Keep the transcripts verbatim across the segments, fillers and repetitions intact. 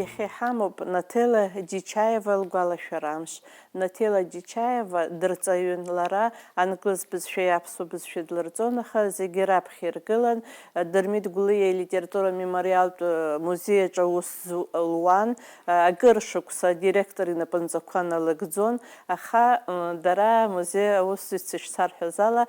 Иахьа иҳамоуп Наҭела Џьичаева лгәалашәара амш. Наҭела Џьичаева дырҵаҩын, лара англыз бызшәеи аԥсуа бызшәеи длырҵон, аха зегьы раԥхьа иргылан, Дырмит Гәлиа илитература мемориалтә музеи аҿы аус зу-, луан, акыр шықәса адиректор инапынҵақәа налыгӡон, аха, м, дара амузеи аусзуҩцәа ишсарҳәаз ала,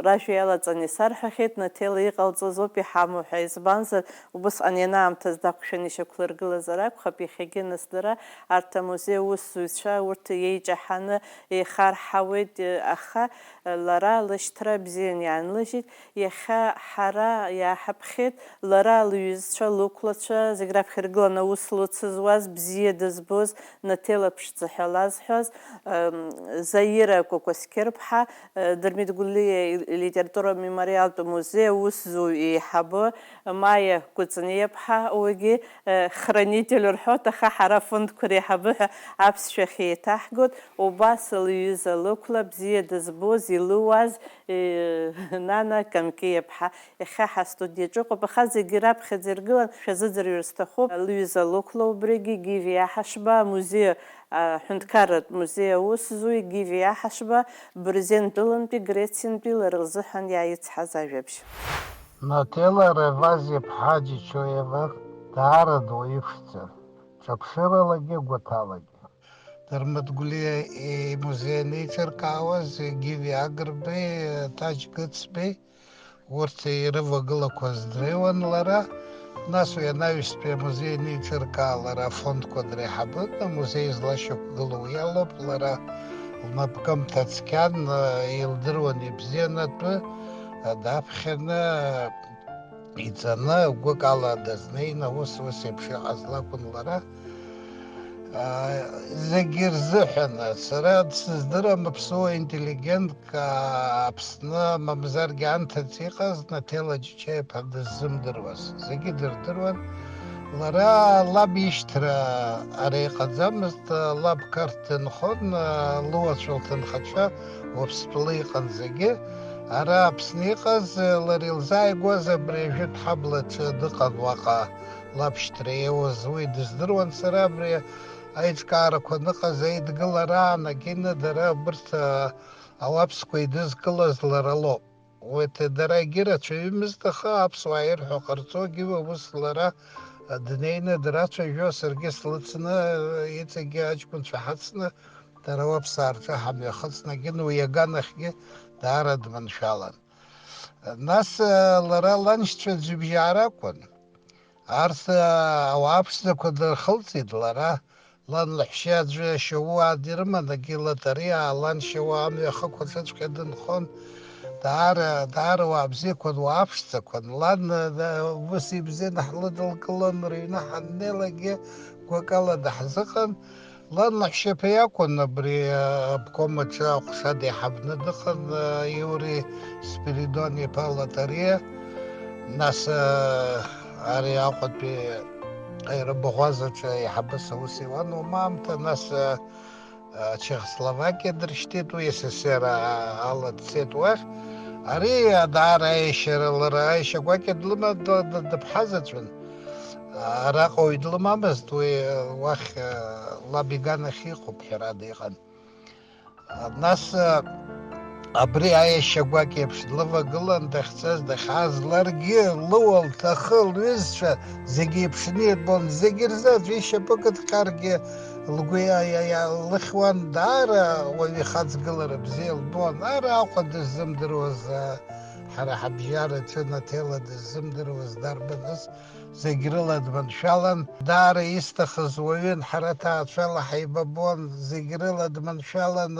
ражәа иалаҵаны исарҳәахьеит, Наҭела иҟалҵаз ауп иҳамоу ҳәа, избанзар, Убысҟан ианаамҭаз дақәшәаны ишьақәлыргылазар акәхап, иахьагьы нас дара, арҭ амузеи аусзуҩцәа, урҭ иеиҷаҳаны еихарҳауеит, аха лара лышьҭра бзиан иаанлыжьит. Иахьа ҳара иааҳаԥхьеит, лара лҩызцәа, лықәлацәа, зегь раԥхьа иргыланы аус лыцызуаз, бзиа дызбоз, Наҭела ԥшӡа ҳәа лазҳәаз, ам, Заира Кәакәасқьырԥҳа, Дырмит Гәлиа илитература мемориалтә музеи аусзуҩ еиҳабы Маиа Кәыҵниаԥҳа, уигьы, э, хранитель рҳәоит, аха ҳара афондқәа реиҳабы ҳәа аԥсшәахь еиҭаҳгоит, убас лҩыза лықәла бзиа дызбоз, илыуаз, э, Нана Камкиаԥҳа. Иахьа ҳастудиаҿы ыҟоуп, аха зегьы раԥхьаӡа иргылан, шәазыӡырҩыр сҭахуп, лҩыза лықәла убригьы, Гиви Аҳашба, амузеи, аҳәынҭқарратә музеи аусзуҩ Гиви Аҳашба, Бырзен тәылантәи Грециантәи лара лзыҳәан иааицҳаз ажәабжь. Наҭела Реваз-иԥҳа Џьичоева даара дуаҩы ԥшӡан, ҿаԥшыралагьы гәаҭалагьы. Дырмит Гәлиа имузеи анеиҿыркаауаз, Гиви Агрбеи, Таџь Гыцбеи, урҭ ирывагылақәаз дреиуан лара, нас уи анаҩстәи амузеи анеиҿыркаа лара афондқәа дреиҳабын, амузеи злашьақәгылоу уи алоуп, лара лнапкымҭа цқьан, илдыруан ибзиан атәы, даԥхьаны, иҵаны, гәык ала дазнеин, ус, ус еиԥш иҟаз лакәын лара. Зегьы рзыҳәан, сара дсыздырам аԥсуа интеллигентк, Аԥсны, мамзаргьы анҭыҵ иҟаз Наҭела Џьичаева дыззымдыруаз. Зегьы дырдыруан. Лара лаб ишьҭра ара иҟаӡамызт, лаб Қарҭ дынхон, луацәа лҭынхацәа Уаԥстәыла иҟан зегьы. Ара Аԥсны иҟаз, лара илзааигәаз абри ажәытә ҳаблаҿы дыҟан уаҟа лабшьҭра иауаз, уи дыздыруан сара абри аиҿкаарақәа аныҟаз аидгылараан агьины дара абырҭ, а, ауаԥсқәа идызкылаз лара лоуп. Уи ҭ-, дара егьи рацәаҩымызт, аха аԥсуаа ирҳәо ҟарҵогьы, ус лара днеины драцәажәо, саргьы слыцны, иҵегьы аҷкәынцәа ҳацны, дара ауаԥсаа рҿы ҳамҩахыҵны, агьын уи аганахьгьы даара дманшәалан. Нас, лара ланшьцәа ӡҩыбжьаа ракәын. Арҭ, ауаа ԥшӡақәа дырхылҵит лара. Лан лаҳәшьа аӡәы шьоуаа дирыман, агьи Латариаа лан шьоуаа амҩа ахықәаҿыҵәҟьа дынхон. Даара, даара уаа бзиақәан, уаа ԥшӡақәан. Лан, э, ус ибзианы ҳлыдылкылон, рыҩны ҳаннеилакгьы гәакала даҳзыҟан. Лан лаҳәшьаԥа иакәын абри, э, обком аҿы аҟәша деиҳабны дыҟан, э, Иури Спиридон-иԥа Латариа. Нас, э, ари Аҟәатәи аирыбӷәӷәазаҿы аиҳабыс аус иуан уама аамҭа, нас, э, э, Чехословакиа дыршьҭит, уи С С С Р ала дцеит уахь. Ари даара аиашьара лара, аиашьа гәакьа длыма-, д-, д-, дыԥҳазаҵәын. Араҟа уаҩ длымамызт, уи, э, уахь, э, лаб иганахь иҟоуп, ҳәарада, иҟан. Нас, э, абри аиашьа гәакьа еиԥш длывагылан дахьцаз, дахьааз, ларгьы лыуа лҭахы, лҩызцәа зегьы еиԥшны ирбон, зегьы рзы аӡәы ишьапы кыдҟьаргьы лгәы иа-, иа-, иалыхьуан, даара уаҩы ихаҵгылара бзиа лбон. Ара Аҟәа дыззымдыруаз, э, ҳара ҳабжьараҿы Наҭела дыззымдыруаз дарбаныз, зегь рыла дманшәалан, даара исҭахыз уаҩын, ҳара ҭаацәала ҳаибабон, зегь рыла дманшәалан,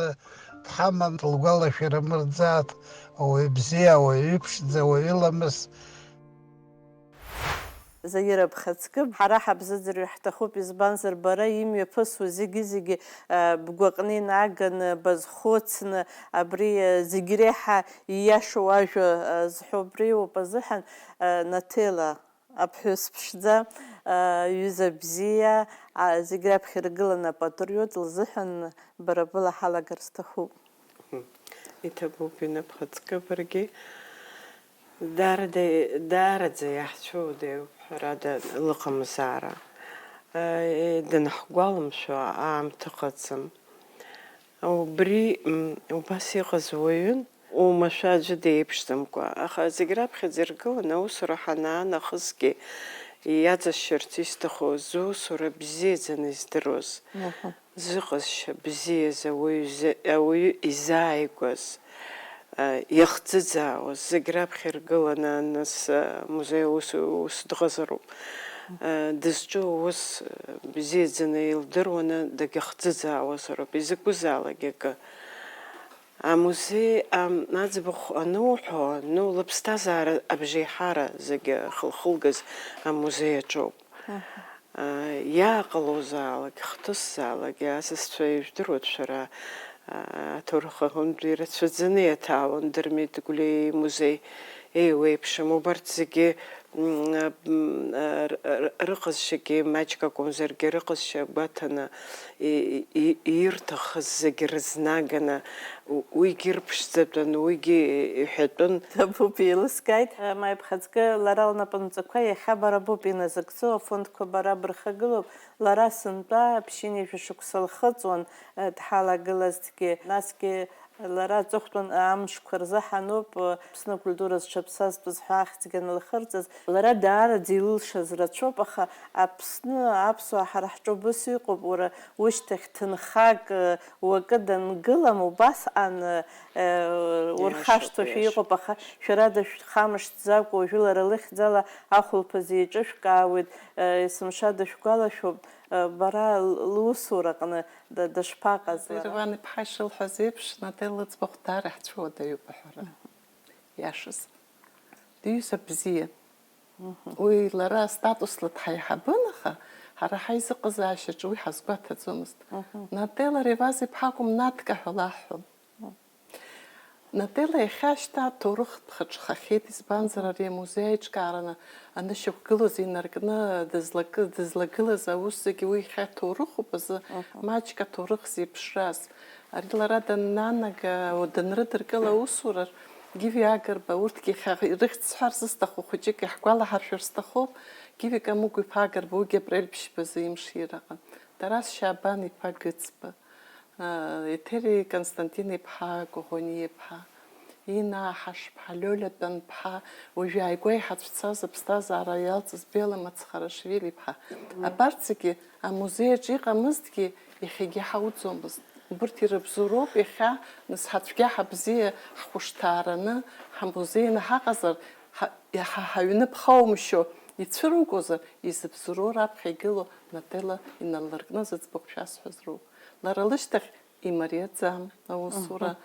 дҳаман, лгәалашәара мырӡааит, ауаҩы бзиа, ауаҩы ԥшӡа, ауаҩы ламыс. Заира, бхаҵкы, ҳара ҳабзыӡырҩ ҳҭахуп, избанзар, бара имҩаԥысуа зегьы-зегьы, э, бгәаҟны инаганы, базхәыцны, абри, э, зегь реиҳа ииашоу ажәа, э, зҳәо убриоуп азыҳәан, э, Наҭела. Аԥҳәыс ԥшӡа, аҩыза бзиа, а, зегь раԥхьа иргыланы апатриот лзыҳәан бара была ҳалагар сҭахуп. Иҭабуп, инапхыҵкы баргьы. Даараӡа, даараӡа иаҳцәоу, ҳәарада, лыҟамзаара. Данаҳгәаламшәо аамҭа ыҟаӡам. Убри, м, убас иҟаз уаҩын, оумашәа аӡәы деиԥшӡамкәа, аха зегь раԥхьаӡа иргыланы аусура ҳанаанахысгьы, иаҵашьшьырц исҭаху зусура бзиаӡаны издыруаз, зыҟазшьа бзиаз ауаҩ зе-, ауаҩы изааигәаз, а, иахӡыӡаауаз, зегь раԥхьа иргыланы, нас, а, музеи аус, ус дыҟазароуп. А, дызҿу аус, а, бзиаӡаны илдыруаны дагьахӡыӡаауазароуп, изакәызаалак акы. Амузеи, ам, аӡбахә ануҳәо, ну, лыԥсҭазаара абжеиҳара зегьы ахылхылгаз амузеи аҿоуп. Мгм. А, иааҟалозаалак, хҭысзаалак, асасцәа ижәдыруеит шәара, а, аҭоурых аҟынтә ирацәаӡаны иаҭаалон Дырмит Гәлиа имузеи еиуеиԥшым. Убарҭ зегьы, м, а, м, а, р-, р-, рыҟазшьагьы маҷк акәымзаргьы, рыҟазшьа гәаҭаны, и-, и-, ирҭахыз зегьы рызнаганы, у-, уигьы ирԥшӡатәын, уигьы иҳәатәын. Ҭабуп, еилыскааит, ма иԥхаӡкы лара лнапынҵақәа иахьа бара боуп иназыгӡо, афондқәа бара бырхагылоуп, лара сынтәа ԥшьынҩажәа шықәса лхыҵуан, дҳалагылазҭгьы, насгьы лара аҵыхәтәан амшқәа рзы ҳануп, Аԥсны акультура зҽаԥсазтәыз ҳәа ахьӡгьы анылхырҵаз, лара даараӡа илылшаз рацәоуп, аха Аԥсны аԥсуаа ҳара ҳҿы убыс иҟоуп, уара ушьҭахь ҭынхак, уакы дангылам, убасҟан, э, урхашҭуашәа иҟоуп, аха шәара дышәхамышҭӡакәа, уажәы лара лыхьӡала ахәылԥаз еиҿышәкаауеит, э, есымша дышәгәалашәоуп, э, бара лусураҟны д-, дышԥаҟаз лара? Ереван иԥҳа ишылҳәаз еиԥш, Нателла лыӡбахә даара ҳцәыуадаҩуп аҳәара. Иашаз. Диҩыза бзиан. Уи лара статусла дҳаиҳабын, аха ҳара ҳаизыҟазаашьаҿы уи ҳазгәаҭаӡомызт. Нателла Реваз иԥҳа акәым, Натка ҳәа лаҳҳәон. Нателла иахьа шьҭа аҭоурых дхаҿхахьеит, избанзар, ари амузеи аиҿкаараны анышьақәгылоз инаркны дызлакы-, дызлагылаз аус зегьы уи иахьа ҭоурыхуп азы, маҷк аҭоурых зеиԥшраз. Ари лара даннанага, данрыдыркыла аусура, Гиви Агрба, урҭгьы иахьа рыхьӡ сҳәар зысҭаху хәыҷык иаҳгәалаҳаршәар сҭахуп, Гиви Камыгә-иԥа Агрба, уигьы апрель ԥшьба азы имшира аҟан. Тарас Шьабан-иԥа Гыцба, Еҭери Константин-иԥҳа Коӷониа-иԥа, Инаа Ҳашԥҳа, Лиоля Тәанԥҳа, уажәы ааигәа иҳацәцаз аԥсҭазаара иалҵыз Бела Мацхарашвили-иԥҳа. Абарҭ зегьы амузеи аҿы иҟамызҭгьы, иахьагьы ҳауӡомызт. Убырҭ ирыбзоуроуп иахьа, нас, ҳацәгьа ҳабзиа ҳхәышҭаараны, ҳамузеины ҳаҟазар, ҳа-, иаҳа ҳаҩны ԥхоумшьо ицәыругозар, изыбзоуроу раԥхьа игылоу Нателла иналлыркны зыӡбахә шәасҳәаз роуп. Лара лышьҭахь имариаӡам аусура.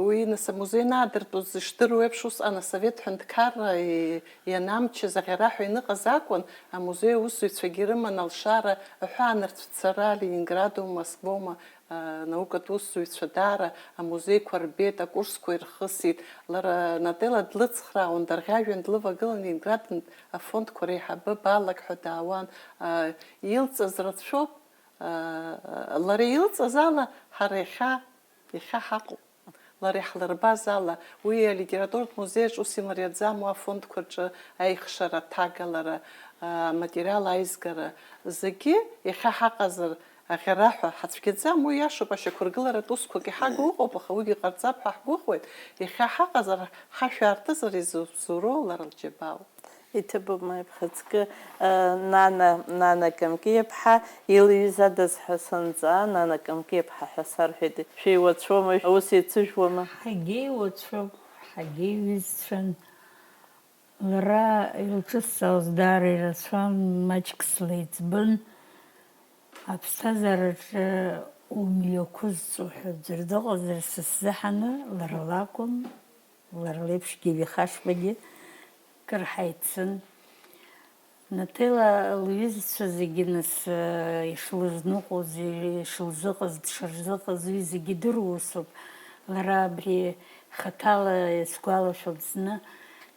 Уи, нас, амузеи анаадыртәоз, ишдыру еиԥш, усҟан асовет ҳәынҭқарра и-, ианамчыз аӷьараҳәа иныҟаз акәын, амузеи аусзуҩцәагьы ирыман алшара, аҳәаанырцә цара Ленинградоума, Москвоума, а, наукатә усзуҩцәа даара амузеиқәа рбеит, акурсқәа ирхысит. Лара Нателла длыцхраауан, дарӷьажәҩан длывагылан, Ленинград афондқәа реиҳабы балак ҳәа даауан. А, илҵыз рацәоуп, а, лара илҵыз ала ҳара иахьа, иахьа ҳаҟоуп. Лара иаҳлырбаз ала, уи алитературатә музеиаҿ ус имариаӡам, уа афондқәа рҿы аихшара, аҭагалара, а, аматериал аизгара, зегьы иахьа ҳаҟазар, аӷьараҳәа ҳацәгьаӡам, уи иашоуп, ашьақәыргыларатә усқәак иҳагу ыҟоуп, аха уигьы ҟарҵап ҳәа ҳгәыӷуеит, иахьа ҳаҟазар, ҳашәа аартызар изыбзоуроу лара лџьабаауп. Иҭабуп, ма иԥхаӡкы, а, Нана, Нана Камкиаԥҳа, илҩызадаз ҳәа санҵаа, Нана Камкиаԥҳа ҳәа сарҳәеит. Шәеиуацәоума, аус еицыжәуама? Ҳагьеиуацәоуп, ҳагьеиҩызцәан. Лара илҿысҵаауаз даара ирацәан, маҷк слеиҵбын. Аԥсҭазаараҿы умҩақәызҵо ҳәа аӡәыр дыҟазар, са сзыҳәаны лара лакәын, лара леиԥшгьы Вихашбагьы кыр ҳаицын. Нателла лҩызцәа зегьы нас, э, ишлызныҟәоз, ишылзыҟаз, дшырзыҟаз, уи зегьы идыруа усуп. Лара абри хаҭала исгәалашәоит зны,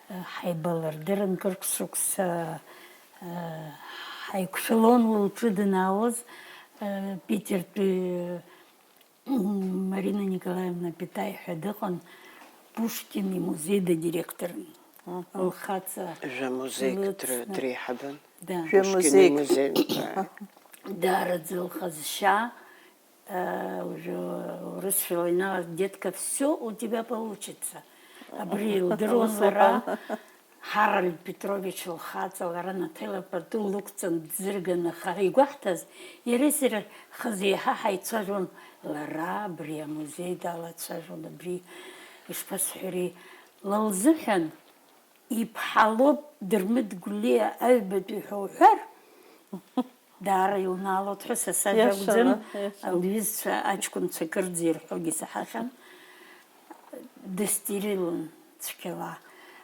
э, ҳаибалырдырын кырк шықәса, э, ҳаиқәшәалон лыҩны данаауаз, э, Питертәи Марина Николаевна Питаи ҳәа дыҟан, Пушкин имузеи дадиректорын. Мгм. Лхаҵа Жәа музеик др-, илыцны. Дреиҳабын. Да. Жәа Пушкин музеик. Имузеи, да. даараӡа лҟазшьа, э, уже урысшәала инаала, детка, все у тебя получится. Абри илдыруан лара, Ҳаральд Петрович лхаҵа, лара Наҭела пату лықәҵан дӡырган, аха игәаҳҭаз, иареи сареи хазы еиҳа ҳаицәажәон, лара абри амузеи далацәажәон, абри, ишԥасҳәари, ла лзыҳәан иԥҳа лоуп Дырмит Гәлиа аҩбатәи ҳәа уҳәар, даара илнаалоит ҳәа са сажәа акәӡам, лҩызцәа, аҷкәынцәа кырӡа ирҳәогьы саҳахьан, дыстерилон цәгьала.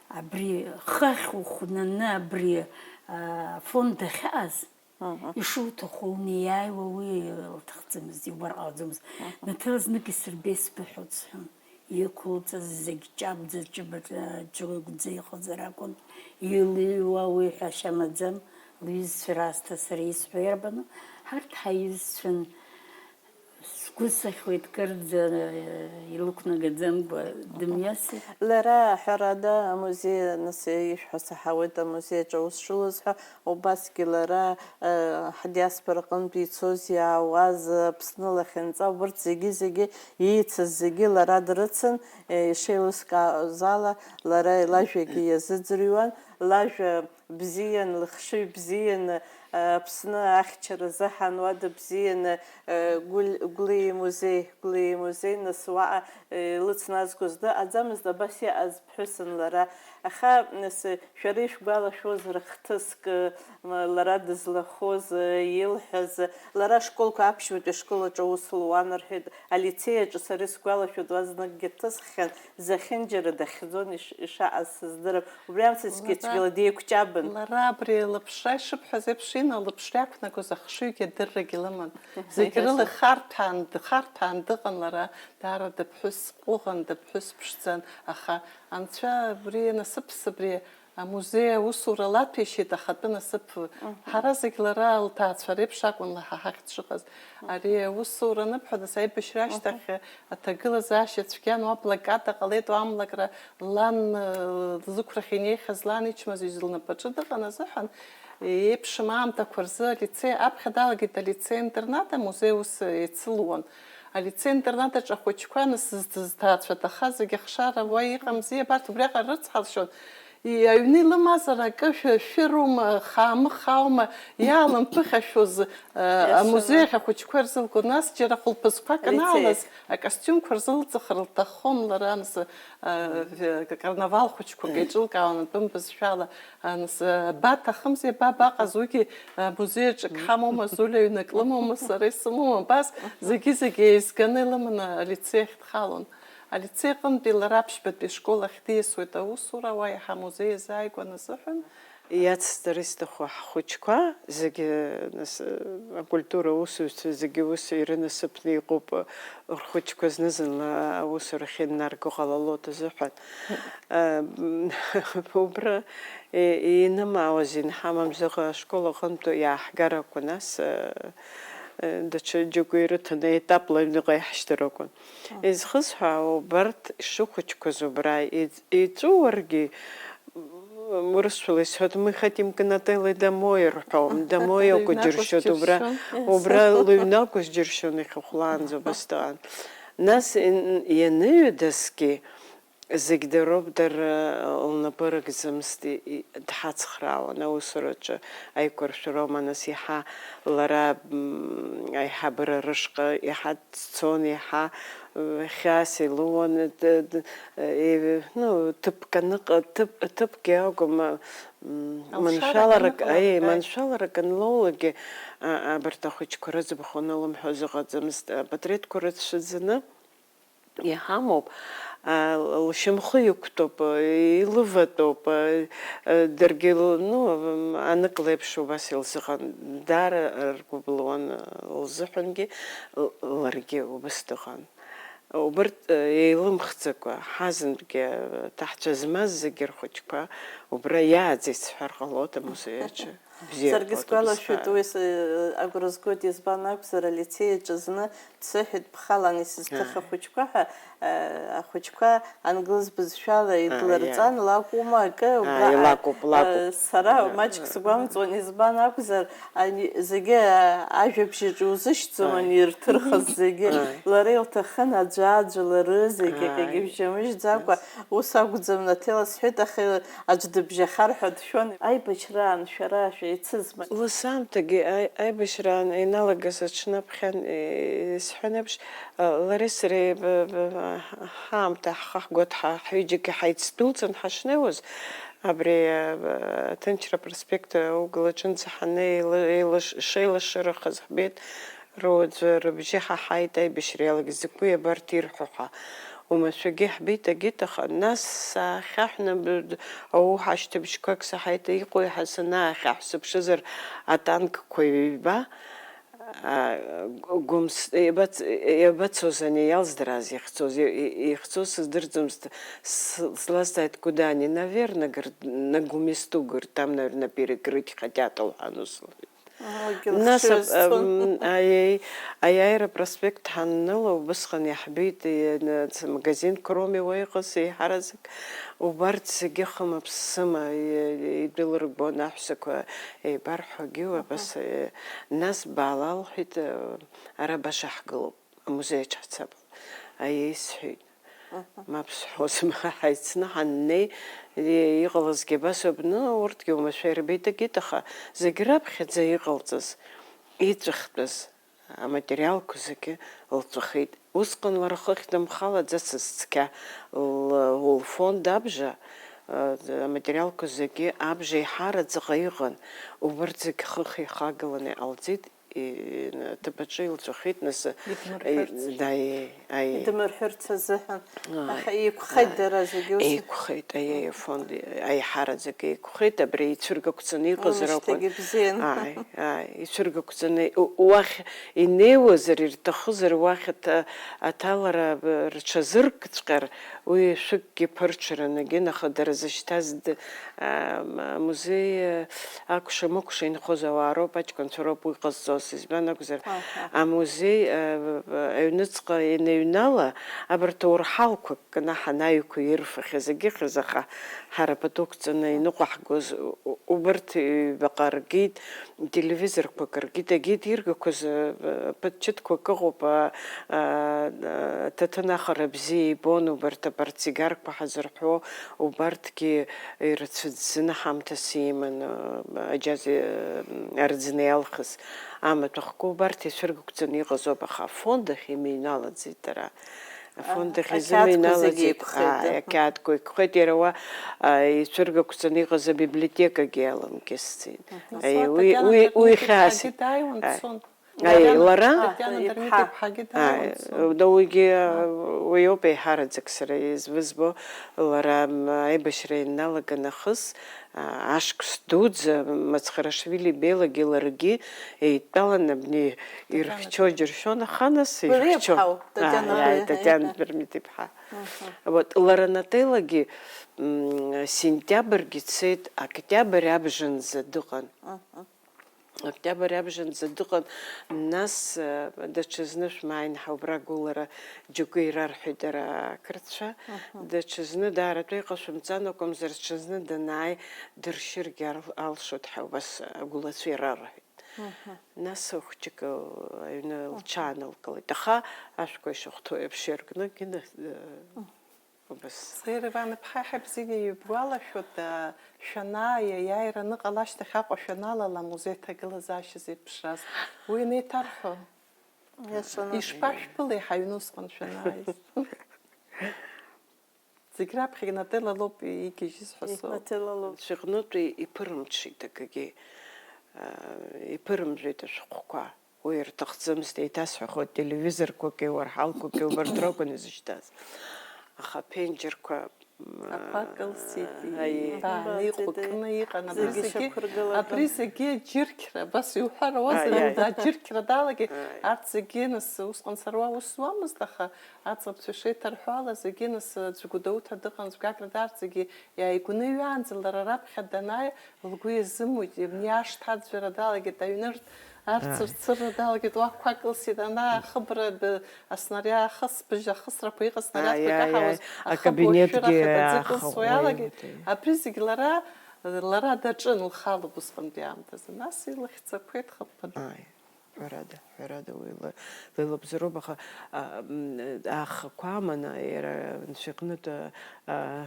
Абри хыхь ухәнаны абри, а, афон дахьааз, ишуҭаху ауны иааиуа уи лҭахӡамызт, иубар ҟалаӡомызт. Наҭел знык исырбеит сбыҳәоит сҳәон. Иқәылҵаз зегь ҷабӡа, ҷыбаӡа, џьыгәӡа иҟазар акәын, илыҩуа уи ҳәашьа маӡам, лҩызцәа раасҭа сара исҳәо иарбану, ҳарҭ ҳаиҩызцәан, сгәы сыхьуеит кырӡа, илықәнагаӡамкәа дымҩасит. Лара, ҳәарада, амузеи, нас, ишәҳәо саҳауеит, амузеи аҿы аус шылуаз ҳәа, убасгьы лара, э, ҳдиаспора аҟынтә ицоз иаауаз, Аԥсны лахьынҵа, убырҭ зегьы-зегьы иицыз зегьы лара дрыцын, э, ишеилыскааз ала, лара лажәагьы иазыӡырҩуан, лажәа бзиан, лыхшыҩ бзиан, э, Аԥсны ахьчара азыҳәан уада бзиан, э, Гәл-, Гәлиа имузеи, Гәлиа имузеи, нас уаҟа, э, лыцназго здыҟаӡамызт, абас иҟаз ԥҳәысын лара. Аха, нас, шәара ишәгәалашәозар хҭыск, м, лара дызлахоз, илҳәаз, лара ашколқәа аԥшьбатәи ашкол аҿы аус луан, рҳәеит, алицеи аҿы сара исгәалашәоит, уа зныкгьы дҭысххьан, зехьынџьара дахьӡон, иш-, ишаҟаз сыздырам. Убри амца цқьа-цқьала деиқәҷабын. Лара абри лыԥшра ишыбҳәаз еиԥш, ина лыԥшра иақәнагоз ахшыҩгьы адыррагьы лыман. Зегь рыла ихарҭәаан, дхарҭәаан дыҟан лара, даара дыԥҳәыс ҟәыӷан, дыԥҳәыс ԥшӡан, аха Анцәа абри насыԥс абри амузеи аусура лаҭәеишьеит ахатәы насыԥ. Ҳара зегь лара лҭаацәа реиԥш акәын ла ҳа ҳахь дшыҟаз. Ари аусура аныбҳәа, нас аибашьра ашьҭахь аҭагылазаашьа цәгьан, уа блокада ҟалеит, уа амлакра лан, э, лзықәрахь инеихьаз лан ичмазаҩыз лнапаҿы дыҟан азыҳәан, еиԥшым аамҭақәа рзы алицеи, аԥхьа далагеит алицеи-интернат, амузеи ус еицылуан. Алицеи-интернат аҿы ахәыҷқәа, нас, зҭ-, зҭаацәа ҭаха зегьы ахшара уа иҟамзи, абарҭ убриаҟара рыцҳалшьон. И-, аҩны илымазар акы шәа-, шәырума, хаамы-хааума, иаалымԥыхьашәоз, э, амузеи ахь ахәыҷқәа ирзылго, нас џьара хәылԥазқәак анаалаз, акостиумқәа рзылҵыхыр лҭаххон лара, нас, э, карнавал хәыҷқәак еиҿылкаауан атәым бызшәала, нас, э, ба ҭахымзи, ба баҟаз, уигьы, э, амузеи аҿы ак ҳамоума, Зуля ҩнак лымоума, сара исымоума, абас зегьы-зегьы еизганы илыманы алицеи ахь дхалон. Алицеи аҟынтәи лара аԥшьбатәи ашкол ахь диасуеит аусура, уа иаҳа амузеи иазааигәан азыҳәан. Иацсҵар исҭаху ҳхәыҷқәа зегьы, нас, акультура аусзуҩцәа зегьы ус ирынасыԥны иҟоуп, рхәыҷқәа зны-зынла аусурахь иннарго ҟалалоит азыҳәан. Ам, убра и-, инымаауаз, инҳамамзар, ашкол аҟынтә иааҳгар акәын, нас, а, а, даҽа џьоукы ирыҭаны етапла аҩныҟа иаҳшьҭыр акәын. Изхысҳәаау, убарҭ ишыхәыҷқәаз убра иҵ-, иҵәыуаргьы, м, урысшәала исҳәоит, мы хотим к Нателле домой рҳәом, домой акәу џьыршьоит, убра, убра лыҩны акәу џьыршьон, ихьыхәлаанӡа убас дыҟан. Нас ин-, ианыҩадазгьы, зегь дароуп, дара лнапы рыгӡамызт, и-, и-, дҳацхраауан аусураҿы, аиқәыршәароума, нас иаҳа лара, м, аиҳабыра рышҟа иаҳа дцон, иаҳа, м, хьаас илуан, д-, д-, е-, ну, ҭыԥк аныҟа-, ҭыԥ-, ҭыԥк иакәым, м, алшара маншәаларак, аныҟалалак, аи, ааи, маншәаларак анлоулакгьы, а, абарҭ ахәыҷқәа рыӡбахә анылымҳәоз ыҟаӡамызт, апатреҭқәа рыцәшәаӡаны. Иҳамоуп, а, лшьамхы иқәтәоуп, илыватәоуп, а, а, даргьы, ну, анык леиԥш убас илзыҟан, даара ргәы былуан, лзыҳәангьы, л-, ларгьы убас дыҟан. Убырҭ, а, еилымхӡакәа, ҳазынтәгьы, а, ҭаҳцәа змаз зегьы рхәыҷқәа убра иааӡеит сҳәар ҟалоит амузеи аҿы. Саргьы сгәалашәоит, уи агәра згоит, избан акәзар, алицеи аҿы зны дсыҳәеит, бхалан исызҭых ахәыҷқәа ҳәа, ахәыҷқәа англыз бызшәала идлырҵан, лакәума акы, убра, илакәуп, лакәуп. Сара маҷк сгәамҵуан, избан акәзар, ани, зегьы ажәабжь аҿы узышьҭӡом, ани ирҭырхыз зегьы. Лара илҭахын аӡәы-аӡәы ларызегь, акгьы бжьамыжьӡакәа, ус акәӡам, Наҭела сҳәеит, аха аӡә дыбжьахар ҳәа дшәон. Аибашьраан шәара шәеицызма? Ус аамҭагьы аи-, аибашьраан иналагаз аҽны аԥхьан, е, исҳәан еиԥш, а, лареи сареи б-, б-, ҳаамҭа ҳхаҳгоит, ҳа-, ҳҩыџьагьы ҳаицдәылҵын ҳашнеиуаз, абри, а, б-, аҭынчра апроспект аугылаҿынӡа ҳаннеи, еилы-, еилыш-, шеилашырахаз ҳбеит, руаӡәы рыбжьы ҳаҳаит аибашьра иалагаз, закәи абарҭ ирҳәо ҳәа. Уамашәагьы ҳбеит, агеит, аха нас саахьаҳәны б-, ауха ашьҭыбжьқәак саҳаит, иҟои ҳәа санаахьаҳә, сыԥшызар, атанкқәа ҩба, а, гәымс-, иабац-, иабацоз ани иалздыраз ихцоз, и-, и-, ихцоз сыздырӡомызт, с-, слазҵааит, куда они, наверное, говорит, на Гумисту, говорит, там, наверное, перекрыть хотят, лҳәан, ус лҳәеит. Нас, м, аиеи, аиааира апроспект ҳанныло, убысҟан иаҳбеит, е, н-, ц-, магазин Кроме уа иҟаз еиҳараӡак. Убарҭ зегьы хыма-ԥсыма, е, идәылыргон аҳәсақәа еибарҳәогьы, абас, е, нас баала, лҳәеит, е, ара баша ҳгылоуп, амузеи аҿ ҳцап. Аиеи, сҳәеит. Мап сҳәозма, ҳаицны ҳаннеи, и-, иҟалазгьы абас ауп, ну, урҭгьы уамашәа ирбеит, агеит, аха зегь раԥхьаӡа иҟалҵаз, иҵәахтәыз аматериалқәа зегьы лҵәахит. Усҟан лара хыхь дымхалаӡацызт цқьа, л-, лфонд абжа, э, аматериалқәа зегьы абжа еиҳараӡаҟа иҟан, убарҭ зегь хыхь ихагаланы иҟалҵеит. И-, аҭыԥаҿы илҵәахит, нас, идмырҳәырц. И-, да, и-, аи. Идмырҳәырц азыҳәан. Аи, аха еиқәхеит, аи, дара зегьы ус. Еиқәхеит, аиеи, афонд, аиҳараӡак еиқәхеит, абри ицәыргақәҵаны иҟазар акәын. Имышьҭагьы бзиан. Аи, аи, ицәыргақәҵаны, у-, уахь инеиуазар, ирҭахызар, уахь аҭа-, аҭалара, б-, рҽазыркҵәҟьар, уи шәыкгьы ԥырҽраны, егьин, аха дара зышьҭаз д-, а, м-, амузеи, а, акәша-мыкәша инхоз ауаа роуп, аҷкәынцәа роуп уи ҟазҵоз. Избан акәзар, аҳа, амузеи, а, б-, б-, аҩныҵҟа ианыҩнала, абарҭ аурҳалқәа кнаҳан аҩқәа ирфахьаз, егьыхьыз, аха ҳара пату қәҵаны иныҟәаҳгоз у-, у-, убарҭ ҩбаҟа ргеит, телевизорқәак ркит, егьит иргақәаз, э, ԥыҭчыҭқәак ыҟоуп, а, а, аҭаҭын ахара бзиа ибон, убарҭ апортсигарқәа ҳазырҳәо, убарҭгьы ирацәаӡаны ҳамҭас иман, а, аџьаз, э, арӡны иалхыз амаҭәахәқәа, убарҭ ицәыргақәҵаны иҟаз ауп, аха афонд ахь имыҩналаӡеит дара. Афонд ахь изымыҩналаӡеит, ақьаадқәа зегьы еиқәхеит, ааи, ақьаадқәа еиқәхеит, иара уа, а, ицәыргақәҵаны иҟаз абиблиотекагьы иаламкьысӡеит. Мгм. Аи, уи, Татиана уи, уи Дырмит хьаас, иԥҳагьы дааиуан, аи, дцон. Аи, Иара лара? Татиана Дырмит иԥҳагьы дааиуан, дцон. Аи, да, уигьы, а, уи ауп еиҳараӡак сара избызбо, лара, м, аибашьра ианалага нахыс, а, ашықәс дуӡӡа Мацхарашвили Белагьы ларгьы еидтәалан абни Татиана ирхьчо Дырмит. Џьыршьон, аха нас Дырмит ирхьчо. Иԥҳау, Татиана Аи, аи, Дырмит. Татиана Дырмит иԥҳа. Мгм. Вот, лара Нателагьы, м, сентиабргьы цеит, октиабр абжанӡа дыҟан. Мгм. Октиабр абжанӡа дыҟан, нас, э, даҽазны шәмааин ҳәа убра агәылара џьоукы ирарҳәеит дара ақырҭцәа. Мгм. Даҽазны даараӡа иҟашәымҵан акәымзар, ҽазны данааи дыршьыргьы ар-, алшоит ҳәа убас агәылацәа ирарҳәеит. Мгм. Нас хәыҷык, э, аҩны Мгм. лҽаанылкылеит. Аха ашәқәа ишахәҭоу еиԥш иаркны, Гина, э, Мгм. Убас. Заира Иван-иԥҳа, иаҳа бзиа ибгәалашәоит, а, шәанааи, аиааира аныҟала ашьҭахь Аҟәа шәаналала амузеи аҭагылазаашьа зеиԥшраз. Уи анеиҭарҳәо, иашаны, ишԥашәԥылеи ҳаҩны усҟан шәанааиз? Зегь раԥхьагьы Нателла лоуп игьежьыз ҳәа соуп. Нателла лоуп. Шәыҟнытәи иԥырымҽит акгьы. А, иԥырымжәеит ашәҟәқәа. Уи рҭахӡамызт, еиҭасҳәахуеит, телевизорқәаки уарҳалқәаки убарҭ ракәын изышьҭаз. Аха аԥенџьырқәа Ақәа кылсит, Аиеи. Дааны иҟәыкны иҟан. Абри Зегьы зегьы, шьақәыргылатәын. Абри зегьы аџьырқьра, абас иуҳәар ауазар, Аиеи. аџьырқьра далагеит. Аиеи. Арҭ зегьы нас усҟан сара уа ус зуамызт, аха аӡӷабцәа ишеиҭарҳәо ала, зегьы нас аӡә Гәдоуҭа дыҟан, аӡә Гагра, арҭ зегьы иааигәаны иҩаанӡа лара раԥхьа данааи, лгәы иазымуит, абни ашҭа аӡәӡәара далагеит, аҩнырҭ арцырцырра далагеит, уа қәак лсит, ана ахыбра, б-, аснариа-, ахысбыжь ахысрақәа иҟаз снариадқәа Аиаиаи, икаҳауаз, ахыб акабинетгьы уашәшәырахеит, аӡы кылсуа иалагеит. Абри зегь лара, лара даҿын, лхалоуп усҟантәи аамҭазы. Нас илахьӡақәеит хымԥада. Ааи, ҳәарада, ҳәарада, уи ла-, леилабзароуп, аха, а, м, ахқәа аманы, иара анцәа иҟнытә, а,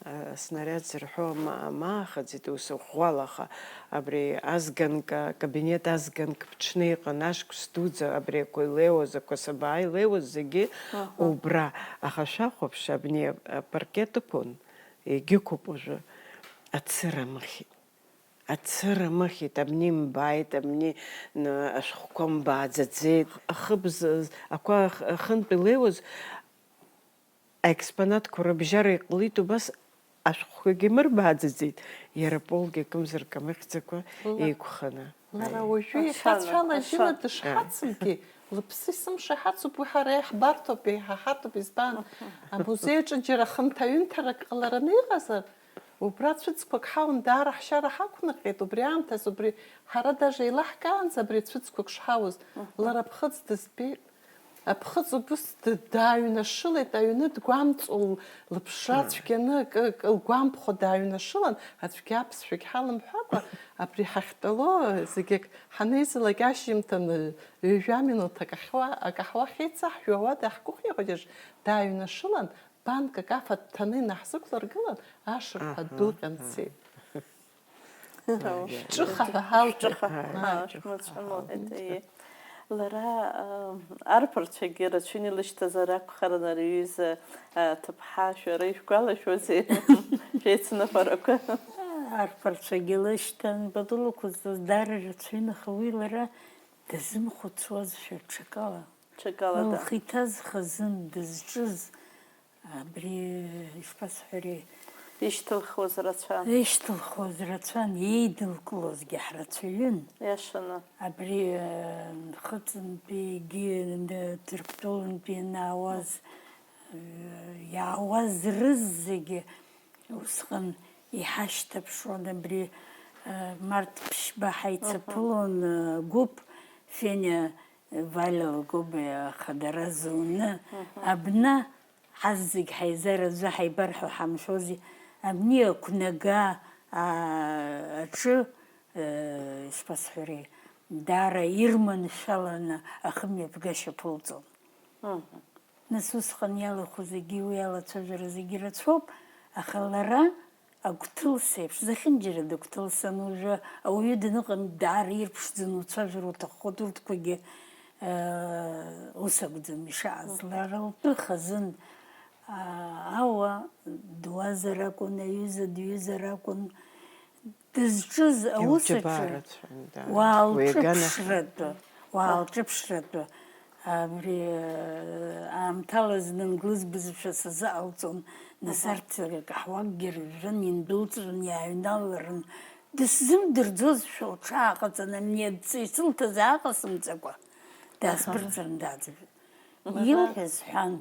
а, снариад зырҳәо ма-, маахаӡеит, ус ӷәӷәала, аха абри азганк, акабинет азганк ԥҽны иҟан, ашықәс дуӡӡа, абри ақәа илеиуаз, ақәасабаа илеиуаз зегьы убра. Аха шәахәаԥш, абни апаркет ықәын, егьықәуп уажәы, ацыра мыхьит. Ацыра мыхьит, абни мбааит, абни, н-, ашәҟәқәа мбааӡаӡеит. Ахыбз, ақәа ах-, ахынтә илеиуаз аекспонатқәа рыбжьара иҟалеит убас, ашәҟәқәагьы мырбааӡаӡеит, иара полгьы акымзар кама ихьӡақәа еиқәханы. Лара Аиеи. уажәы Ашана, ихацәала ашана. Жьына дышҳацымгьы, лыԥсы исымшаҳацуп, уи ҳара иаҳбарҭоуп, еиҳаҳатәуп, избан? Амузеи аҿы џьара хынҭаҩынҭарак ҟалараны иҟазар, убра цәыӡқәак ҳауан, даара ҳшьара ҳақәнарҟьеит, убри аамҭаз, убри ҳара даже еилаҳкаанӡа абри цәыӡқәак шҳауз, лара ԥхыӡ дызбеит. Аԥхыӡ убыс д-, дааҩнашылеит, аҩны дгәамҵуа, лыԥшра цәгьаны, акы, акы лгәамԥхо дааҩнашылан, аӡәгьы аԥсшәагь ҳалымҳәакәа, абри ҳахьтәало, зегьы ак ҳанеизалак ашьжьымҭан, ҩажәа минуҭ акаҳуа, акаҳуа ахьеицаҳжәо ауада ҳгәыхәҩахәыҷаҿ дааҩнашылан, банкак афатә ҭаны инаҳзықәлыргылан, ашырҳәа Аҳа, ддәылҟьан аҳа. дцеит. Шәҿыха ҳәа ҳалҳәеит. Шәҿыха. Аа, Шәмыцәан, лҳәеит, ии. Лара, аа, арԥарцәагьы рацәаны илышьҭазар акәхарын ари аҩыза, аа, ҭыԥҳа, шәара ишәгәалашәозеи шәеицныҟәарақәа? Арԥарцәагьы лышьҭан, пату лықәызҵоз даара рацәаҩын, аха уи лара дазымхәыцуазшәа ҽакала. Ҽакала, да. Лхы иҭаз хазын, дызҿыз, Абри ишԥасҳәари? Ишьҭылхуаз рацәан. Ишьҭылхуаз рацәан, еидылкылозгьы ҳрацәаҩын. Иашаны. Абри, э, нхыҵынтәигьы, н-, Ҭырқәтәылантәи ианаауаз, э, иаауаз рызегьы усҟан иҳашьҭаԥшуан. Абри, э, март ԥшьба ҳаицаԥылон, э, гәыԥ, Фениа, Валиа лгәыԥ, э, ахадара зуны, абна Ҳазегь ҳаизар аӡәы ҳаибарҳәо ҳамшәози, абни ақәнага, аа, аҿы, э, ишԥасҳәари, даара ирманшәаланы ахымҩаԥгашьа ԥылҵон. Нас усҟан иалахәу зегьы, уи алацәажәара зегьы рацәоуп, аха лара агәҭылс еиԥш, зехьынџьара дыгәҭылсын, уажәы ауаҩы даныҟам даара ирԥшӡаны уцәажәар уҭаххоит, урҭқәагьы, э, ус акәӡам ишааз. Лара лтәы хазын, а, ауа дуазар акәын, аҩыза дҩызар акәын, дызҿыз аус аҿы, Илџьабаа рацәан, да. Уаалҿыԥшратәы, уаалҿыԥшратәы, абри, э, аамҭала зны англыз бызшәа сазыҟалҵон, нас арҭ акаҳуакгьы ржәын, индәылҵрын, иааҩналарын. Дысзымдырӡозшәа лҽааҟаҵаны, амни адҵа исылҭаз ааҟасымҵакәа, даасԥырҵрын, дааӡырҩит. Илҳәаз ҳәан.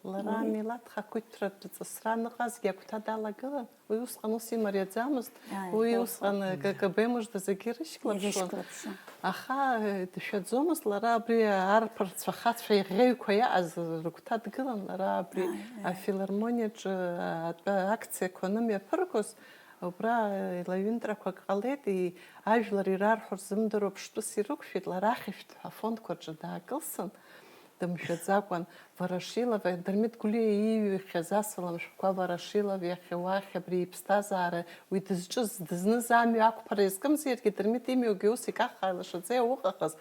Лара амилаҭ хақәиҭтәратә ҵысра аныҟазгьы агәҭа далагылан. Уи усҟан ус имариаӡамызт, Ааи, уи усҟан. Усҟан К К Б мыжда зегьы ирышьклаԥшуан. Ирышьклаԥшуан. Аха, э, дшәаӡомызт лара абри арԥарцәа ахацәа иӷьеҩқәа иаҟаз рыгәҭа дгылан, лара абри Ааи, ааи. Афилармониаҿы, э, атәы акциақәа анымҩаԥыргоз, убра, э, лаҩынтрақәак ҟалеит, и-, ажәлар ирарҳәо рзымдыруа ԥштәыс ирықәшәеит, лара ахьышәҭҳәа афондқәа рҿы даакылсын, дымшәаӡакәан, Ворошилова, Дырмит Гәлиа ииҩхьаз асалам шәҟәқәа Ворошилов иахьа уахь абри иԥсҭазаара, уи дызҿыз, дызныз амҩа ақәԥара иазкымзи, иаргьы Дырмит имҩагьы ус икаххаа илашаӡа иауҟахыз,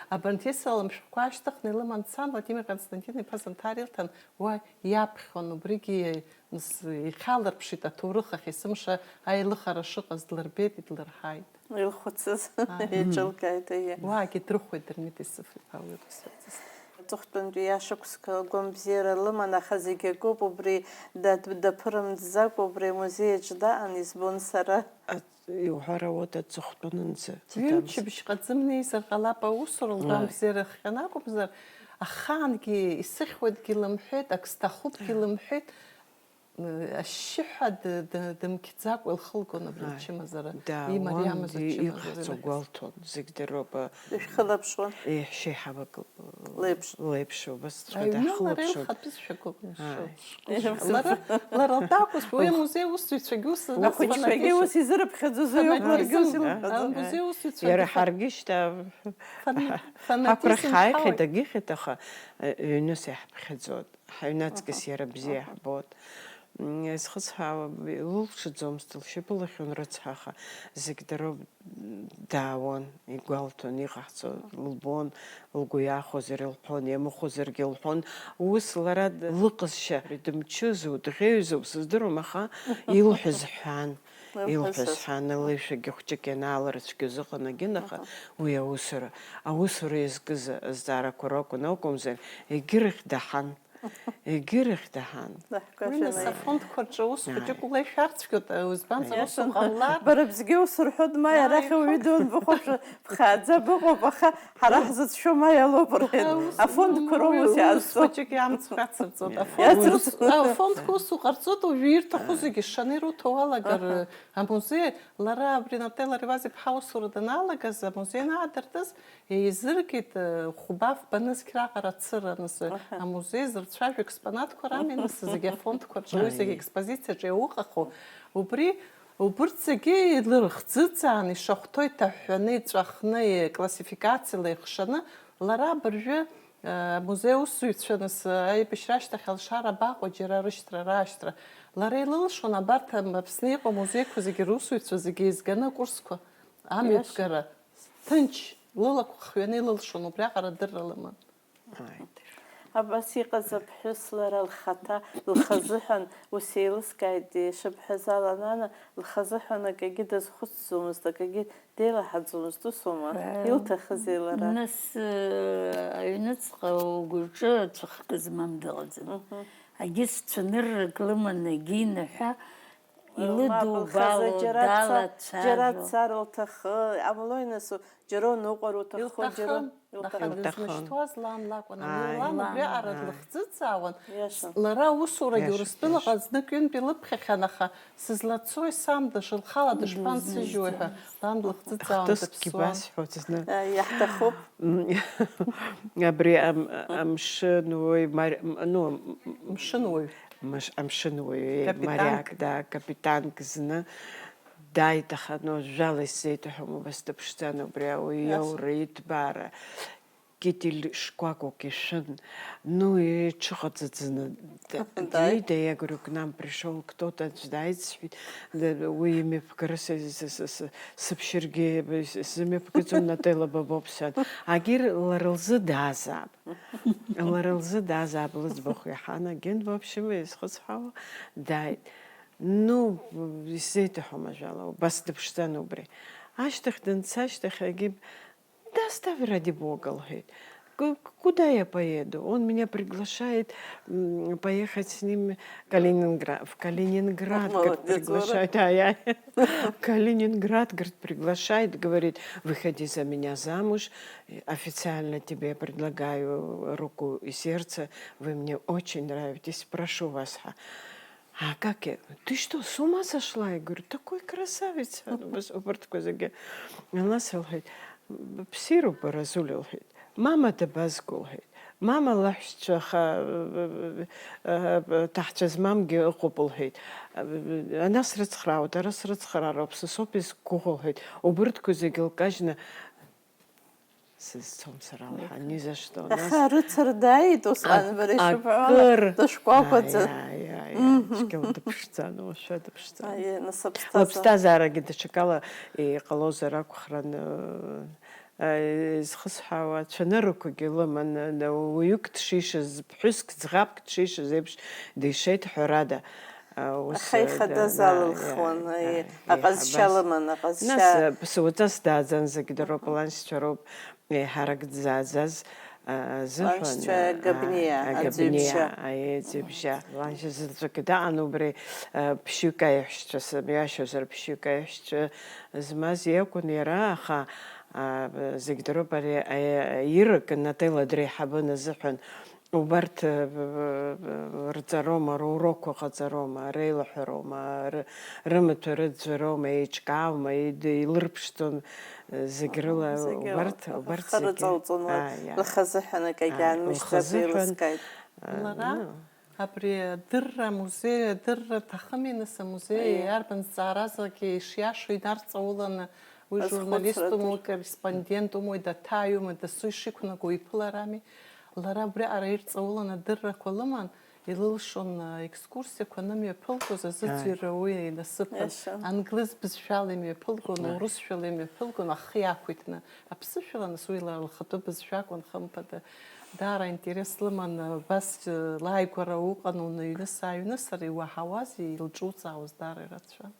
абанҭ исалам шәҟәқәа аашьҭыхны илыман дцан, Владимир Константин-иԥа Занҭар илҭан уа иаԥхьон, убригьы Нас ихьалырԥшит аҭоурых ахь есымша аилыхара шыҟаз, длырбеит, идлырҳаит. Илхәыцыз Ааи. Еиҿылкааит, аиеи. Уаагьы дрыхәеит Дырмит Исыф-иԥа, уи русурҵыс. Аҵыхәтәантәи иашықәсқәа агәамбзиара лыман, аха зегь акоуп, убри дад-, даԥырымҵӡакәа убри амузеи аҿы даан избон сара. Иуҳәар ауеит, аҵыхәтәанынӡа. Ҩымчыбжьҟа дзымнеизар ҟалап аусура, лгәамбзиара хҟьаны акәымзар, ахаангьы исыхьуеитгьы лымҳәеит, ак сҭахупгьы лымҳәеит. Ашьшьыҳәа ды-, ды-, дымкьӡакәа илхылгон абри ачымазара, имариамыз ачымазара. Иҟаҳҵо гәалҭон, зегь дыроуп. Ишәхылаԥшуан. Еиҳ-, шеиҳабак леиԥш. Леиԥш, убасҵәҟьа даҳхылаԥшуан. Аҩны лара илхатәызшәа гәык-, лара, лара лтәы акәызшәа, уи амузеи аусзуҩцәагьы ус, ахәыҷқәагьы ус изырыԥхьаӡоз, уи ауп ларгьы ус илымҳәаӡоз. Амузеи аусзуҩцәагьы. Иара ҳаргьы шьҭа фан-, ҳақәрахь фанатизм ҳаихьеит, ҳауеит. Агьыхьеит, аха, э, ҩныс иаҳԥхьаӡоит. Ҳаҩнаҵкыс иара бзиа иаҳбоит. М, изхысҳәаауа, илылшаӡомызт, лшьапы лахьон рыцҳа, аха зегь дара даауан, игәалҭон, иҟаҳҵо лбон, лгәы иахәозар илҳәон, иамыхәозаргьы лҳәон. Ус лара д-, лыҟазшьа дымчызу, дӷьеҩзу сыздыруам, аха илҳәаз ҳәан. Илҳәаз ҳәан, леишәагьы хәҷык ианааларыцәгьоз ыҟан агьын, аха уи аусура, аусура иазкыз азҵаарақәа ракәын акәымзар, егьырахь даҳан. Егьырахь даҳан. Уи нас афондқәа рҿы аус хәыҷык улеишәарцәгьоуп, избанзар, ус уҟамлар. Бара бзгьы ус рҳәоит, ма арахь ауаҩы дунбыхәаԥшәа, бхааӡа быҟоуп, аха ҳара ҳзыцәшәо ма иалоуп, рҳәеит. Афондқәа роума ус иаазҵо? Хәыҷык иамцхә ацырҵоит. Афондқәа ус уҟарҵоит, уажәы ирҭаху зегьы шаны ируҭо уалагар, амузеи, лара абри Нателла Реваз-иԥҳа аусура даналагаз, амузеи анаадыртыз, еизыргеит, э, хәба-фба нызқь раҟара ацыра, нас, амузеи зырцәажәо експонатқәа рами, нас, зегьы афондқәа рҿы, уи зегьы аекспозициаҿы иауҟаху. Убри, убырҭ зегьы илырхӡыӡааны, ишахәҭоу иҭаҳәҳәаны, иҵәахны, иклассификациала ихшаны, лара абыржәы, э, амузеи аусзуҩцәа, нас, аибашьра ашьҭахь алшара абаҟоу џьара рышьҭра, раашьҭра. Лара илылшон абарҭ Аԥсны иҟоу амузеиқәа зегьы русуҩцәа зегьы еизганы акурсқәа амҩаԥгара. Ҭынч, лылақәа хҩаны илылшон, убриаҟара адырра лыман. Ааи. Абас иҟаз аԥҳәыс лара лхаҭа, лхазыҳәан ус еилыскааит, ишыбҳәаз ала, нана, лхазыҳәан акгьы дазхәыцӡомызт, акгьы деилаҳаӡомызт, усоума? Э, илҭахызеи лара? Нас, э, аҩныҵҟа угәы рҿы ацәыхк змам дыҟаӡам. Мгм. Агьыс цәаныррак лыман, агьи наҳәа, илыдубало, џьара дца-, џьара далацәажәо. Дцар лҭахы, амалои нас, џьара уныҟәар уҭаххо, џьара илҭахын. Аха илҭахын. Дызмышьҭуаз лан лакәын. Ани лан убриаҟара длыхӡыӡаауан. Иашан. Лара аусурагьы Урыстәылаҟа знык ҩынтә илыԥхьахьан, аха сызлацои, самдаш, лхала дышԥансыжьуеи ҳәа, лан длыхӡыӡаауан, дыԥсуан. Хҭыскгьы басҳәоит зны. Иаҳҭахуп. Абри ам-, амшын уаҩ, мари-, м-, ну, м-, мшын уаҩ. Мыш-, амшын уаҩ, капитанк. Моряк, да, капитанк зны дааит, аха, ну, жәала исзеиҭаҳәом, убас дыԥшӡан убри ауаҩ иаура, иҭбаара. Китель шкәакәак ишәын, ну, иҽыҟаҵаӡаны д-, дааит. Дааит, я говорю, к нам пришёл кто-то, аӡә дааит, сҳәеит, д-, уи имҩаԥгара сы-, сы-, сы-, сы-, сыԥшьыргьы, ис-, сзымҩаԥгаӡом, Нателла Бобоп сҳәан. Агьыр лара лзы даазаап. Лара лзы даазаап, лыӡбахә иаҳан, агьын, в общем, изхысҳәаало, дааит. Ну, исзеиҭаҳәом ажәала, убас дыԥшӡан убри. Ашьҭахь данца, ашьҭахь агьи, да оставь, ради бога, лҳәеит. К-, к-, куда я поеду? Он меня приглашает, м, поехать с ним в Калинингра-, в Калининград, говорит, приглашает. Ай-яй. Калининград, говорит, приглашает, говорит, выходи за меня замуж, официально тебе предлагаю руку и сердце, вы мне очень нравитесь, прошу вас, ха. А как я? Ты что, с ума сошла? Я говорю, такой красавица. Ну, быс-, убырҭқәа зегьы. Нас лҳәеит, б-, бссируп, бара, Зулиа, лҳәеит. Мама дабазго, лҳәеит. Мама лаҳәшьцәа аха, э, э, э, ҭаҳцәа змамгьы ыҟоуп, лҳәеит. Э, ана срыцхраауеит, ара срыцхраароуп, са соуп изқәгәыӷуа, лҳәеит. Убырҭқәа зегьы лкажьны, Сызцом сара, лҳәа, ни за что. Аха рыцҳара дааит усҟан, бара ишыбҳәо ала, дышкәакәаӡа. Ааи, ааи, ааи, цәгьала дыԥшӡан, уашәа дыԥшӡан. Ааи, нас аԥсҭазаара. Лыԥсҭазаарагьы даҽакала иҟалозар акәхарын, э, изхысҳәаауа, цәаныррақәагьы лыман, э, уаҩык дшишаз, ԥҳәыск, ӡӷабк дшишаз еиԥш дишеит, ҳәарада. Ус, аха ихадаз да, алылхуан, да, аиеи, да, аҟазшьа еиҳабас лыман, аҟазшьа. Нас, э, ԥсуаҵас дааӡан, зегь дыроуп, ланшьцәа роуп, Еиҳарак дзааӡаз, а, азыҳәан, Ланшьцәа а, Габниа, а, Габниа, аӡҩыбжьа. Аиеи, аӡҩыбжьа. Ланшьа заҵәык даҟан убри, а, ԥшьҩык аиҳәшьцәа сымҩашьозар, ԥшьҩык аиҳәшьцәа змаз иакәын иара, аха, а, зегь дроуп ари, а, ирак Нателла дреиҳабын азыҳәан, убарҭ, а, рҵароума, рурокқәа ҟаҵароума, реилаҳәароума, ры-, рымаҭәа рыӡәӡәароума, еиҿкааума, ид-, илырԥшӡом, зегь рыла, зегь убарҭ, убарҭ рхы зегьы. Рыҵалҵон, ааи, ааи. Лхазыҳәан акагьы, ааи, аанмыжьӡакәа лхазыҳәан, илыскааит. Лара абри адырра, амузеи адырра аҭахыми, нас, амузеи, аиеи, иарбан зҵааразаалак ишиашоу инарҵауланы, уи азхәыцра журналистума, дыр- уи корреспондентума, уи даҭааҩума, дасу ишиқәнаго иԥыларами. Лара убриаҟара ирҵаулан адыррақәа лыман, илылшон, а, екскурсиақәа анымҩаԥылгоз азыӡырҩра, ааи, уи инасыԥын. Иашан. Англыз бызшәала имҩаԥылгон, ааи, урысшәала имҩаԥылгон, ахы иақәиҭны. Аԥсышәала, нас, уи лара лхатәы бызшәа акәын, хымԥада. Даара аинтерес лыман, абас, а, лааигәара уҟан уныҩныс-ааҩнысыр, иуаҳауази, илҿуҵаауаз даара ирацәан.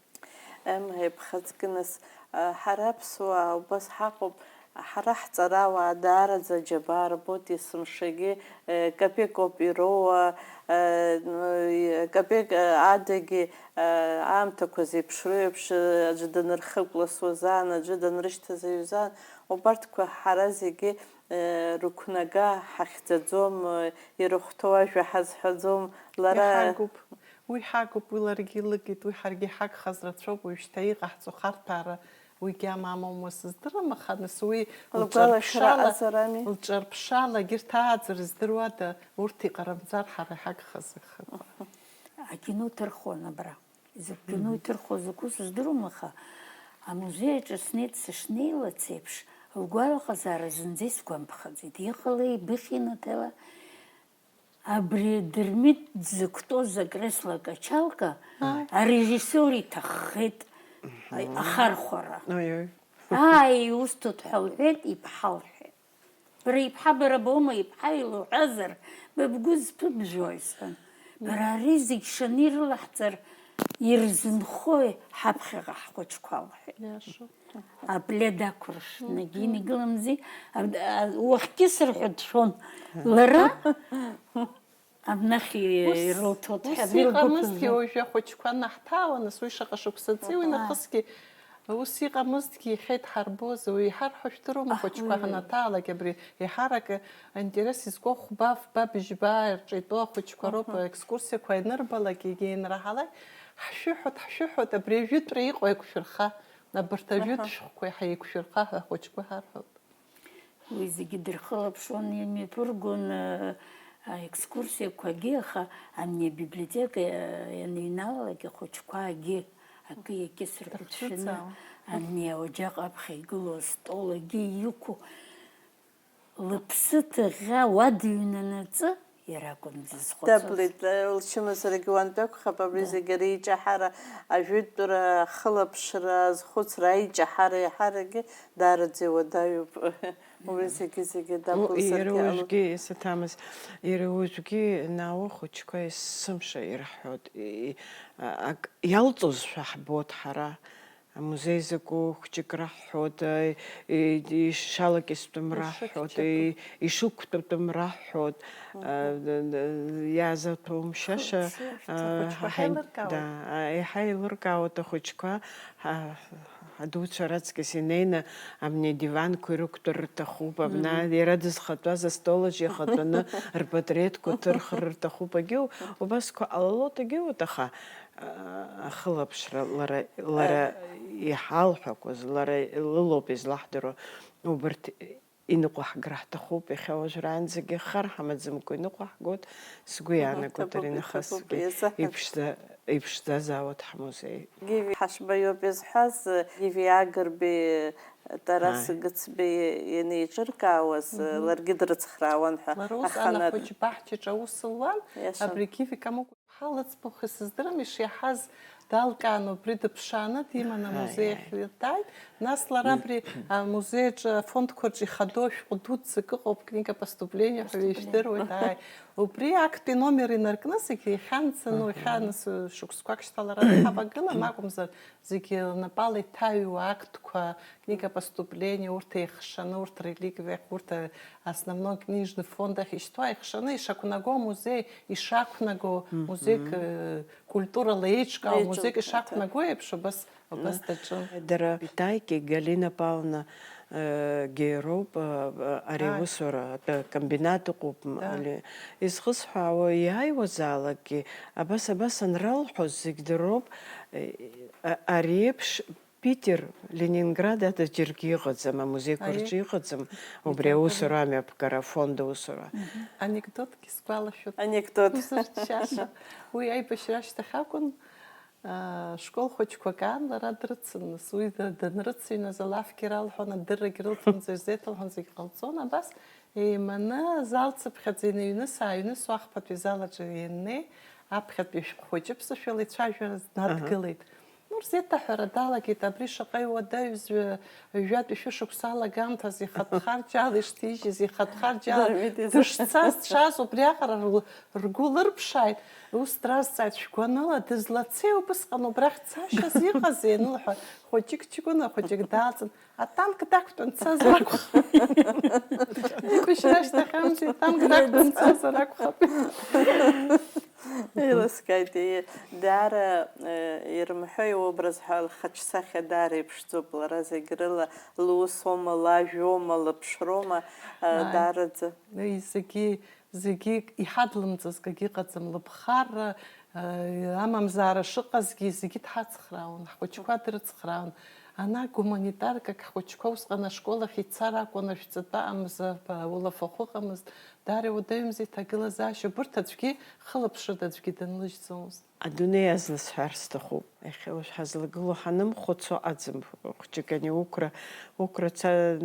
Ем, еиԥхаӡкы, нас, а, ҳара аԥсуаа убас ҳаҟоуп, ҳара ҳҵарауаа даараӡа аџьабаа рбоит, есымшагьы, е, капек ауп ироуа, е, н-, е, капек, е, адагьы, е, аамҭақәа зеиԥшроу еиԥш, е, аӡәы данырхыкәласуазаан, аӡәы данрышьҭазаҩзаан, убарҭқәа ҳара зегьы, е, рықәнага ҳахьӡаӡом, е, ирыхәҭоу ажәа ҳазҳәаӡом, лара. Иҳагуп. Уи ҳагуп, уи ларгьы илыгит, уи ҳаргьы иҳагхаз рацәоуп, уажәшьҭа иҟаҳҵо ахарҭәаара уигьы амамоума сыздырам, аха нас уи лгәалашәара лҿарԥшала, азарами? Лҿарԥшала, егьырҭ ааӡара здыруада, урҭ иҟарымҵар ҳара иҳагхаз ихақәа. Акино ҭырхуан абра. Изакә кино, мгм, иҭырхуа закәу сыздыруам, аха амузеи аҿы снеит, сышнеилац еиԥш, лгәалаҟазаара зынӡа исгәамԥхаӡеит. Иҟалеи, ибыхьи, Нателла? Абри Дырмит дзықәтәоз акресло-качалка, ааи, арежиссиор иҭаххеит, мгм, ахархәара. Ой, ой. Ааи, иусҭоит ҳәа лҳәеит, иԥҳа лҳәеит. Бара иԥҳа бара боума, иԥҳа илуҳәазар, ба бгәы зԥыбжәои, сан? Бара ари зегь шаны ирылаҳҵар, ирзынхои ҳаԥхьаҟа ҳхәыҷқәа, лҳәеит. Иашоуп. Аплед ақәыршәны, мгм, егьи игыламзи, а, а, уахгьы сырҳәо дшәон. Лара абнахь ус, ирылҭоит ус ҳәа, абри лгәы иҟамызҭгьы ԥызжәо. Уажәы ахәыҷқәа наҳҭаауа, нас уи шаҟа шықәса ҵиуи, аҳа, нахысгьы ус иҟамызҭгьы, иахьа идҳарбоз, уи иҳарҳәо жәдыруама, аҳ, ахәыҷқәа уи ҳанаҭаалак, абри еиҳарак аинтерес изку хәба-фба быжьба ирҿитәу ахәыҷқәа роуп, аҳа, аекскурсиақәа ианырбалак, егьа ианраҳалак, ҳшәыҳәоит, ҳшәыҳәоит, абри ажәытәра иҟоу еиқәшәырха, абарҭ, аҳа, ажәытә шәҟәқәа иаҳа еиқәшәырха ҳәа ахәыҷқәа ҳарҳәоит. Уи зегьы дырхылаԥшуан, имҩаԥыргон, э, аекскурсиақәагьы, аха амни абиблиотека, э, ианыҩналалак, ахәыҷқәагьы акы иакьысыр ҳәа дшәаны, дырхыҵуан, амни ауаџьаҟ аԥхьа игылоу астол агьы иқәу, лыԥсы ҭыӷьӷьа уа дыҩнанаҵы, иара акәын дзызхәыцуаз. Даблит, лчымазарагьы уантәи акәхап, абри, да, зегьы реиҷаҳара, ажәытәра, ахылаԥшра, азхәыцра, аиҷаҳара иаҳаракгьы даараӡа иуадаҩуп. Уи зегьы-зегьы, ну, дақәымсыргьы иара ҟалоит. Уажәгьы исаҭамыз, иара уажәгьы, наҟ, ахәыҷқәа есымша ирҳәоит, и-, а-, ак иалҵызшәа ҳбоит ҳара. Амузеи закәу хәҷык раҳҳәоит, и-, и-, ишалакьыстәым раҳҳәоит, ишықәтәатәым, и-, ишықәтәатәым раҳҳәоит, мгм, а, д-, д-, иаазаҭәом шьаша, хәыҷқәа, а, ҳа-, ҳаилыркаауеит. Да, а, еиҳа еилыркаауеит ахәыҷқәа, ҳа-, ҳадуцәа раҵкыс инеины, амни адиванқәа ирықәтәар рҭахуп, абна, мгм, иара дызхатәаз астол аҿы ихатәаны рпатреҭқәа ҭырхыр рҭахуп, агьу убасқәа ҟалалоит, агьу, аха ахылаԥшра лара, лара, э, иҳалҳәақәаз, лара лылоуп излаҳдыруа, убарҭ иныҟәаҳгар ҳҭахуп, иахьа уажәраанӡагьы хар ҳамаӡамкәа иныҟәаҳгоит, сгәы, мгм, иаанагоит, ҭабуп, ари нахысгьы иҭабуп, иазыҳәан. Иԥшӡа-, иԥшӡазаауеит ҳамузеи. Гиви Ҳашба иоуп изҳәаз, Гиви Агрбеи Тарас, ааи, Гыцбеи ианеиҿыркаауаз, мгм, ларгьы дрыцхраауан ҳәа. Лара ус аханатә анахәыҷ баҳчаҿы аус луан, иашан, абри Гиви Камыгә Ҳа лыӡбахә исыздырам, ишиаҳаз далкааны убри дыԥшааны диманы, ааи, амузеи, ааи, ахь дааит. Нас лара абри амузеи аҿы афондқәа рҿы ихадоу ашәҟәы дуӡӡак ыҟоуп, книга поступления ҳәа, поступления, ижәдыруеит, ааи. Убри актәи номер инаркны зегьы иахьанӡа, ну, аҳа, иахьа нас шықәсқәак шьҭа лара дҳавагылам акәымзар, зегьы лнапала иҭаҩуа актқәа, Книгопоступление, урҭ еихшаны, урҭ реликвиақәа, урҭ основной книжный фонд ахь ишьҭоу еихшаны ишақәнаго амузеи, ишақәнаго музеик, э, культурала еиҿкаау музеик ишақәнаго еиԥш, убас, убас даҿын. Дара Виталики, Галина Павловна, э, героуп, э, ари аусура, атәы акомбинат ыҟоуп, али-, изхысҳәаауа иааиуазаалакгьы, абас, абас анралҳәоз зегь дыроуп, э, а-, ари еиԥш Питер, Ленинград ада џьаргьы иҟаӡам, амузеиқәа рҿы иҟаӡам, убри аусура амҩаԥгара, афонд аусура. Анекдотгьы сгәалашәоит. Анекдот. Узырччаша. Уи аибашьра ашьҭахь акәын, аа, школ хәыҷқәак аан лара дрыцын, нас уи да-, данрыцыҩназ алафгьы ралҳәон, адыррагьы рылҭон, зегь рзеиҭалҳәон, зегь ҟалҵон, абас еиманы, зал цыԥхьаӡа иныҩныс-ааҩнысуа ахԥатәи азал аҿы ианнеи, аԥхьатәи шәҟә хәыҷы ԥсышәала ицәажәара днадгылеит. Нурзиаҭ аҳәара далагеит, абри шаҟа иуадаҩызҩы, ҩажәатәи шәышықәса алагамҭазы ихатә харџьала ишҭижьыз, ихатә харџьала дышцаз, дшааз убриаҟара ргәы лырԥшааит, ус дразҵааит, шәгәаныла дызлацеи убысҟан убрахь дцашьас иҟазеи анылҳәа, хәыҷык ҷкәына хәыҷык даалҵын, атанк дақәтәан дцазар акәхап. Аибашьра ашьҭахьамзи атанк дақәтәан дцазар акәхап. Еилыскааит, ии, даара, э, ирымҳәои иобраз ҳәа лхаҿсахьа даара иԥшӡоуп, лара зегь рыла лусоума, лажәома, лыԥшроума, э, даараӡа. Зегьы, зегьы иҳадлымҵыз акгьы ыҟаӡам, лыԥхарра, э, амамзаара шыҟазгьы, зегьы дҳацхраауан, ҳхәыҷқәа дрыцхраауан. Ана гуманитаркак ҳхәыҷқәа усҟан ашкол ахь ицар акәын, ашәҵатәы аҟамызт, улафахәы ыҟамызт, даара иуадаҩымзи иҭагылазаашьа, убырҭ аӡәгьы хылаԥшрада аӡәгьы данлыжьӡомызт. Адунеи азла сҳәар сҭахуп. Иахьа уажә ҳазлагылоу ҳанымхәыцуа аӡым, хәҷык ани уқәра, уқәра ца-,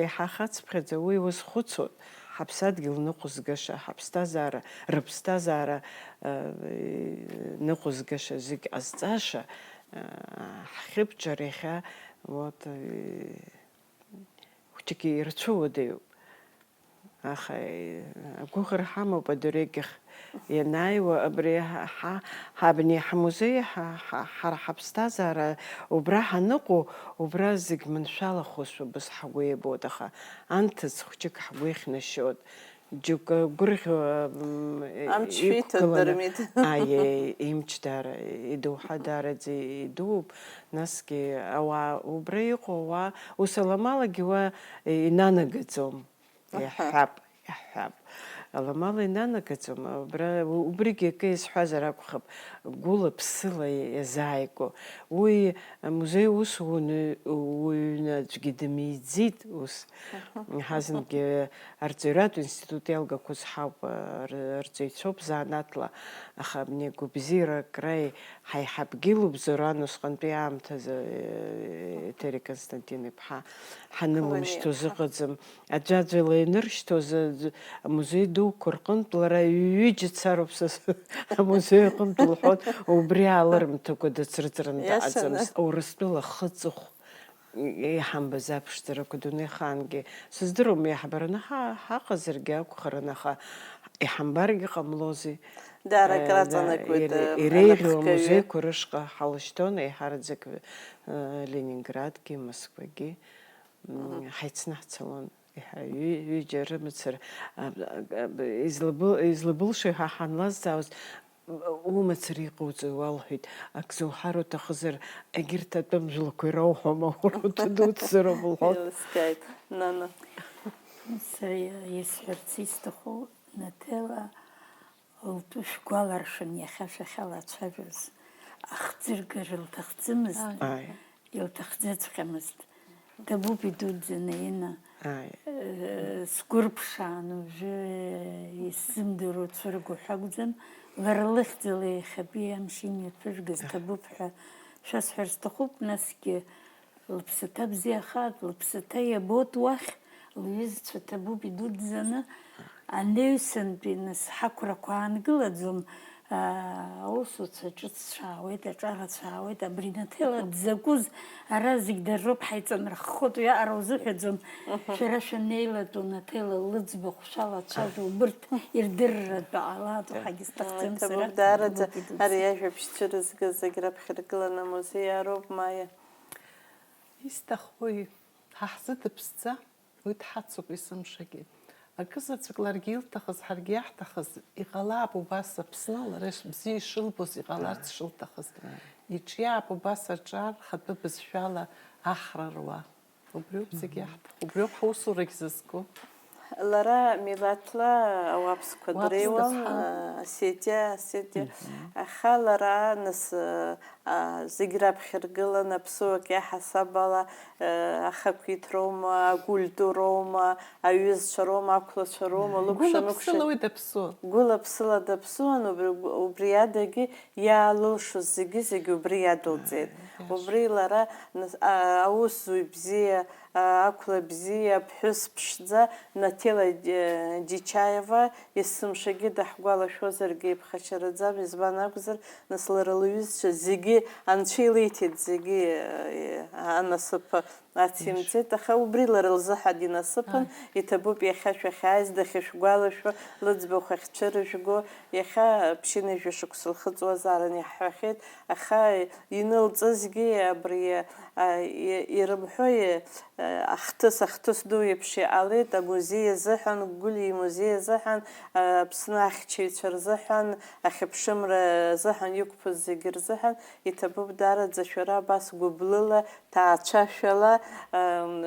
еиҳа хацԥхьаӡа уи узхәыцуан. Ҳаԥсадгьыл ныҟәызгаша, ҳаԥсҭазаара, рыԥсҭазаара, э, ныҟәызгаша, зегь ҟазҵаша, э, ҳхьыбҿар иахьа, вот, э, хәҷык ирцәыуадаҩуп. Аха, э, агәыӷра ҳамоуп адырҩегьых ианааиуа, абри ҳа, ҳа, ҳабни ҳмузеи, ҳа, ҳа, ҳара ҳаԥсҭазаара убра ҳаныҟоу, убра зегь маншәалахозшәа убас ҳгәы иабоит, аха анҭыҵ хәҷык ҳгәы ихьнашьоит. Џьоукы гәырӷьо, м, э, Амч шәиҭоит, иқәгыланы, Дырмит. Аиеи, имч даара идоуҳа даараӡа идууп, насгьы ауаа, убра иҟоу ауаа, ус аламалагьы уа, э, инанагаӡом. Аҳа. Иаҳҳәап, иаҳҳәап. Аламала инанагаӡом, убра, убригьы акы исҳәазар акәхап, гәыла-ԥсыла иазааигәоу. Уи амузеи усуны, уҩны аӡәгьы дымиӡеит ус. Аҳа. Ҳазынгьы арҵаҩратә институт иалгақәоз ҳауп, ар-, арҵаҩцәоуп занааҭла, аха абни агәабзиара акраи ҳаиҳабгьы лыбзоуран усҟантәи аамҭазы, э, Еҭери Константин-иԥҳа ҳанылымшьҭуа зыҟаӡам. Аӡәаӡәала ианыршьҭуаз, аӡә-, амузеи дуқәа рҟынтә лара ҩыџьа дцароуп са с-, амузеи аҟынтә лҳәон, убри аалырмҭакәа дацрыҵраны дааӡамызт. Иашаны. Урыстәыла хыҵыхә иҳамбаз аԥшӡарақәа дунеихаангьы сыздыруам, иаҳбараны ҳа-, ҳаҟазаргьы акәхарын, аха иҳамбаргьы ҟамлози. Даара Э, да, акраҵанакуеит, ире-, э, иреиӷьу анапхгаҩы. Амузеиқәа рышҟа ҳалышьҭуан, еиҳараӡак, э, Ленинградгьы, Москвагьы, м, Мгм. ҳаицнаҳцалон. Иҳа-, ҩ-, ҩыџьа рымацара, а, а, а, излабыл-, излабылшои ҳәа ҳанлазҵаауаз, умацара иҟауҵои уалҳәеит, ак зуҳәар уҭахызар, егьырҭ атәым жәлақәа ирауҳәома, урҭ дуцзароуп лҳәон. Еилыскааит, нана. Сара исҳәарц исҭаху, Наҭела, лтәы шәгәаларшәан иахьа шәахьалацәажәоз, ахӡыргара лҭахӡамызт, Ааи. Ааи. Илҭахӡаҵәҟьамызт. Ҭабуп идуӡӡаны Инна. Ааи. Э, сгәырԥшаан уажәы исзымдыруа цәыргоуп ҳәа акәӡам, лара лыхьӡала иахьатәи амш имҩаԥыргаз Аҳ. Ҭабуп ҳәа шәасҳәар сҭахуп, насгьы Лыԥсаҭа бзиахааит, лыԥсаҭа иабоит уахь, лҩызцәа ҭабуп идуӡӡаны, анаҩсантәи нас ҳақәрақәа аангылаӡом, аа, аусуцәа ҿыц цәаауеит, аҿара цәаауеит, абри Наҭела дзакәыз, ара зегь дара роуп, ҳаиҵанарххоит, уиаҟара узыҳәаӡом, Мгм. Шәара шәанеилатәоу Наҭела лыӡбахә шәалацәажәо, убырҭ ирдырратәы ҟалаат, уаҳагьы сҭахӡам сара. Иҭабуп даараӡа, Ҭабуп идуӡӡа. Ари ажәабжь цәырызгаз зегь раԥхьа иргыланы амузеи аароуп, Маиа. Исҭахуи, ҳа ҳзы дыԥсӡа, уи дҳацуп есымшагьы. Акызаҵәык ларгьы илҭахыз, ҳаргьы иаҳҭахыз, иҟалап убас Аԥсны, лара иш-, бзиа ишылбоз, иҟаларц шылҭахыз. Иҿиаап убас аҿар, хатәы бызшәала ахра руа. Убриоуп зегь иаҳҭаху, убриоуп ҳусурагь зызку. Лара милаҭла ауаԥсқәа дреиуам, Осетиа, Осетиа. Аха лара нас, а, зегь раԥхьа ргылан, аԥсуак иаҳасаб ала, а, ахақәиҭроума, акультуроума, аҩызцәа роума, ақәлацәа роума, лыкәша-мыкәша. Гәыла-ԥсыла уи даԥсуан. Гәыла-ԥсыла даԥсуан, убри, убри адагьы иаалылшоз зегьы-зегьы убри иадылҵеит. Убри лара, нас, а, аусзуҩ бзиа, а, ақәла бзиа, ԥҳәыс ԥшӡа Наҭела, э, Џьичаева, есымшагьы даҳгәалашәозаргьы иԥхашьараӡам, избан акәзар, нас лара лҩызцәа зегьы анцәа илиҭеит, зегьы, э, анасыԥ ацимҵеит, аха убри лара лзыҳәан инасыԥын, иҭабуп иахьа шәахьааиз дахьышәгәалашәо, лыӡбахә ахьцәырыжәго, иахьа ԥшьынҩажәа шықәса лхыҵуазаарын иаҳҳәахьеит, аха инылҵызгьы абри, а, и-, ирымҳәои, а, ахҭыс, ахҭыс ду еиԥш иҟалеит, амузеи азыҳәан, Гәлиа имузеи азыҳәан, а, Аԥсны ахьчаҩцәа рзыҳәан, ахьыԥшымра азыҳәан иқәԥоз зегьы рзыҳәан, иҭабуп даараӡа шәара абас гәыблыла, ҭаацәашәала, ам,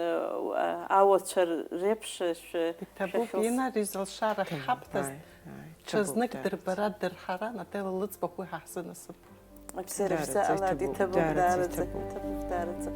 ауацәа реиԥш шәы-, Иҭабуп, шәахьылс-, Инар, изылшарахь ҳаԥҭаз, ааи, ааи, ҽазнык иҭабуп, дырбара, дырҳара, Натела лыӡбахә уи ҳаҳзынасыԥ. Абзиара шәзыҟалааит, иҭабуп, даараӡа иҭабуп, иҭабуп, даараӡа.